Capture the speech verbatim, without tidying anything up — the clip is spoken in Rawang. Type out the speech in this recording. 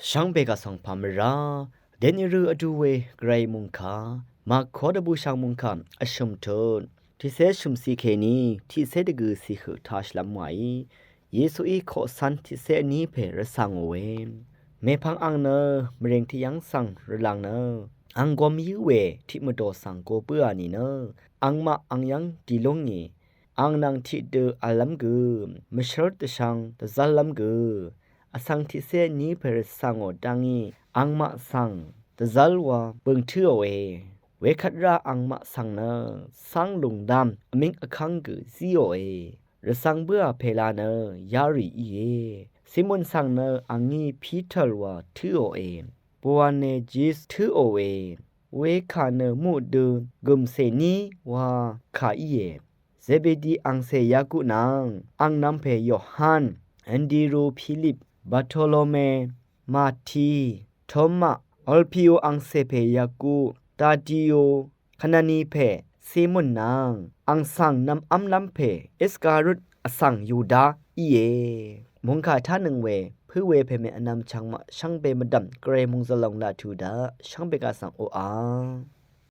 Shvngbe gvsvng pà mvrá deni rø vdu we gvray mungkà, Màko dvbùshv̀ng mungkà vshø̀m tut tiqcé shø̀mciq kèní tiqcé dvgø̀ciq høq taq shvlv́m wàí, Yesuí koqcv́n tiqcé vní pè rvcv̀ngòe. Mèpvng ang nø mvrìng tiqyv́ng svng rvlvng nø ang gom yǿ we tiq mvdò svng go bǿà nìnø, angmaq ang yv́ng dì lú ngì, ang nvng tiqdø v̀llv́m gø, mvshǿr dvshvng dvzv́llv́m gø, vsvng tiqcé vní pè rvcv̀ngò dá ngí angmaq svng dvzv́l wa bø̀ng tǿòe. Wekvt rá angmaq svng nø cáng lùng dám vmíng vkv́ng gø zíòe. Rvcv̀ng bǿà pèla nø yarì íe. Simon svng nø angí Piter wa tǿòe. Boanerges tǿòe. Wekà nø muqdø gø̀mcè ní wa kà íe. Zebedi angcè Yaku nvng angnv̄m pè Yohan, Andiru, Pilip, Bartolome, Mati, Toma, Olpiu angcè pè Yaku, Tadiu, Kanani pè Simon nvng ang svng nv̄m v́mlv́m pè Iskariot vsvng Yuda íe. Mungkà tánøng we pǿ we pèmè vnv̄m chvngmaq shvngbe mvdv̀m gvray mungzø̀l lòng laq tuq daq shvngbe gaq svng oqà.